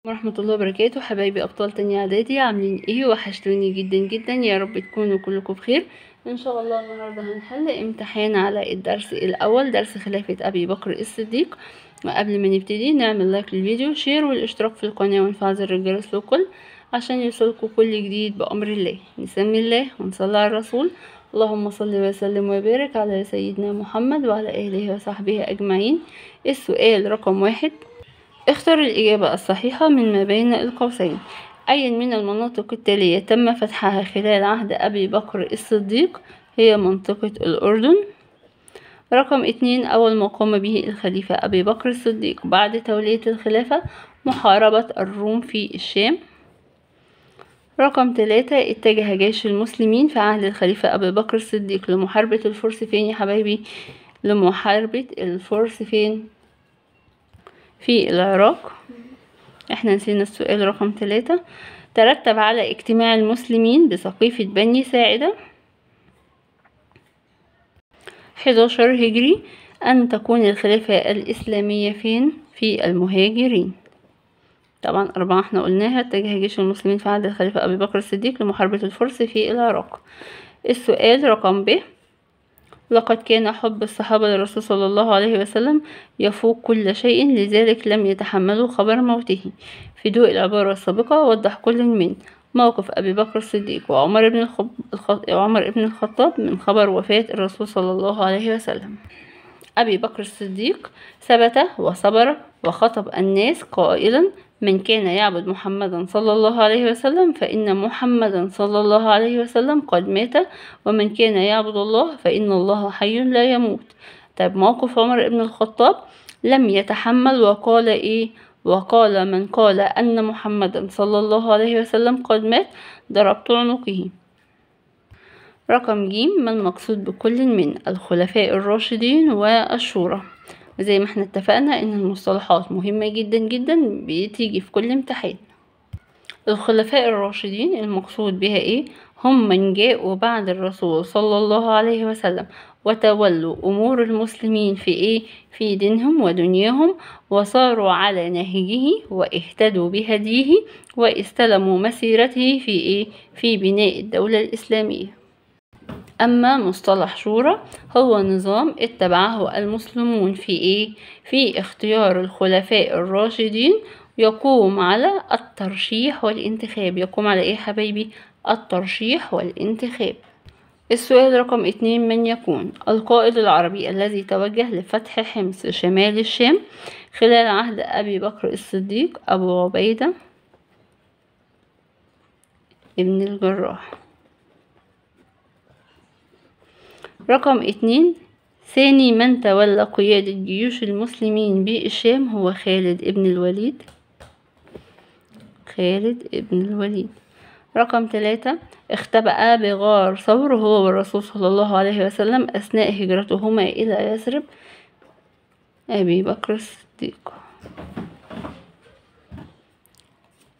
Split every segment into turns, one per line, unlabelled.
ورحمة الله وبركاته. حبايبي أبطال تانية إعدادي، عاملين ايه؟ وحشتوني جدا جدا، يا رب تكونوا كلكم بخير ان شاء الله. النهاردة هنحل امتحان على الدرس الأول، درس خلافة أبي بكر الصديق. وقبل ما نبتدي نعمل like للفيديو، share، والاشتراك في القناة، ونفعل زر الجرس للكل عشان يوصلكوا كل جديد بأمر الله. نسمي الله ونصلي على الرسول، اللهم صل وسلم وبارك على سيدنا محمد وعلى آله وصحبه أجمعين. السؤال رقم 1، اختر الإجابة الصحيحة من ما بين القوسين. أي من المناطق التالية تم فتحها خلال عهد أبي بكر الصديق؟ هي منطقة الأردن. رقم 2، أول ما قام به الخليفة أبي بكر الصديق بعد تولية الخلافة محاربة الروم في الشام. رقم 3، اتجه جيش المسلمين في عهد الخليفة أبي بكر الصديق لمحاربة الفرس فين يا حبايبي؟ لمحاربة الفرس فين؟ في العراق. احنا نسينا السؤال رقم 3. ترتب على اجتماع المسلمين بسقيفة بني ساعدة 11 هجري أن تكون الخلافة الإسلامية فين؟ في المهاجرين. طبعا 4 احنا قلناها، اتجه جيش المسلمين في عهد الخليفة أبي بكر الصديق لمحاربة الفرس في العراق. السؤال رقم ب، لقد كان حب الصحابة للرسول صلى الله عليه وسلم يفوق كل شيء، لذلك لم يتحملوا خبر موته. في ضوء العبارة السابقة وضح كل من موقف أبي بكر الصديق وعمر بن الخطاب من خبر وفاة الرسول صلى الله عليه وسلم. أبي بكر الصديق ثبت وصبر وخطب الناس قائلا: من كان يعبد محمدا صلى الله عليه وسلم فإن محمدا صلى الله عليه وسلم قد مات، ومن كان يعبد الله فإن الله حي لا يموت. طيب موقف عمر بن الخطاب لم يتحمل وقال إيه؟ وقال: من قال أن محمدا صلى الله عليه وسلم قد مات ضربت عنقه. رقم ج، ما المقصود بكل من الخلفاء الراشدين والشورى؟ زي ما احنا اتفقنا ان المصطلحات مهمة جدا جدا، بتيجي في كل امتحان. الخلفاء الراشدين المقصود بها ايه؟ هم من جاءوا بعد الرسول صلى الله عليه وسلم وتولوا امور المسلمين في ايه؟ في دينهم ودنياهم، وصاروا على نهجه واهتدوا بهديه واستلموا مسيرته في ايه؟ في بناء الدولة الاسلامية. أما مصطلح شورى هو نظام اتبعه المسلمون في إيه؟ في اختيار الخلفاء الراشدين، يقوم على الترشيح والانتخاب. يقوم على إيه حبايبي؟ الترشيح والانتخاب. السؤال رقم 2، من يكون القائد العربي الذي توجه لفتح حمص شمال الشام خلال عهد أبي بكر الصديق؟ أبو عبيدة ابن الجراح. رقم 2، ثاني من تولى قيادة جيوش المسلمين بالشام هو خالد ابن الوليد. خالد ابن الوليد. رقم 3، اختبأ بغار ثور هو والرسول صلى الله عليه وسلم أثناء هجرتهما إلى يثرب أبي بكر الصديق.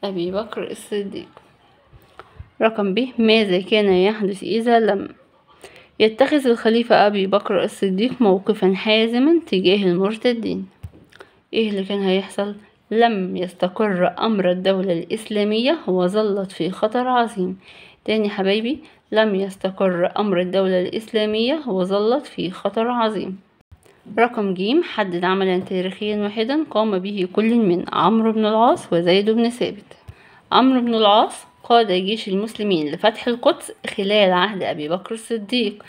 أبي بكر الصديق. رقم ب، ماذا كان يحدث إذا لم يتخذ الخليفة أبي بكر الصديق موقفا حازما تجاه المرتدين؟ ايه اللي كان هيحصل؟ لم يستقر أمر الدولة الإسلامية وظلت في خطر عظيم. تاني حبايبي، لم يستقر أمر الدولة الإسلامية وظلت في خطر عظيم. رقم ج، حدد عملا تاريخيا واحدا قام به كل من عمرو بن العاص وزيد بن ثابت. عمرو بن العاص قاد جيش المسلمين لفتح القدس خلال عهد أبي بكر الصديق.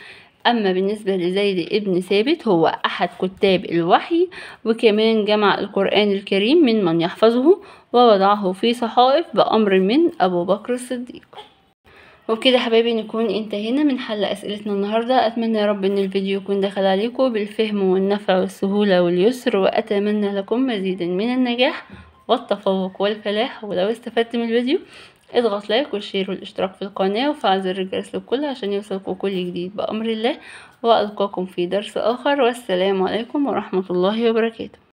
أما بالنسبة لزيد ابن ثابت هو أحد كتاب الوحي، وكمان جمع القرآن الكريم ممن يحفظه ووضعه في صحائف بأمر من أبو بكر الصديق. وبكده حبايبي نكون انتهينا من حل أسئلتنا النهاردة. أتمنى يا رب إن الفيديو يكون دخل عليكم بالفهم والنفع والسهولة واليسر، وأتمنى لكم مزيدا من النجاح والتفوق والفلاح. ولو استفدت من الفيديو اضغط like وال share والاشتراك في القناة وفعل زر الجرس للكل عشان يوصلكم كل جديد بأمر الله. وألقاكم في درس آخر، والسلام عليكم ورحمة الله وبركاته.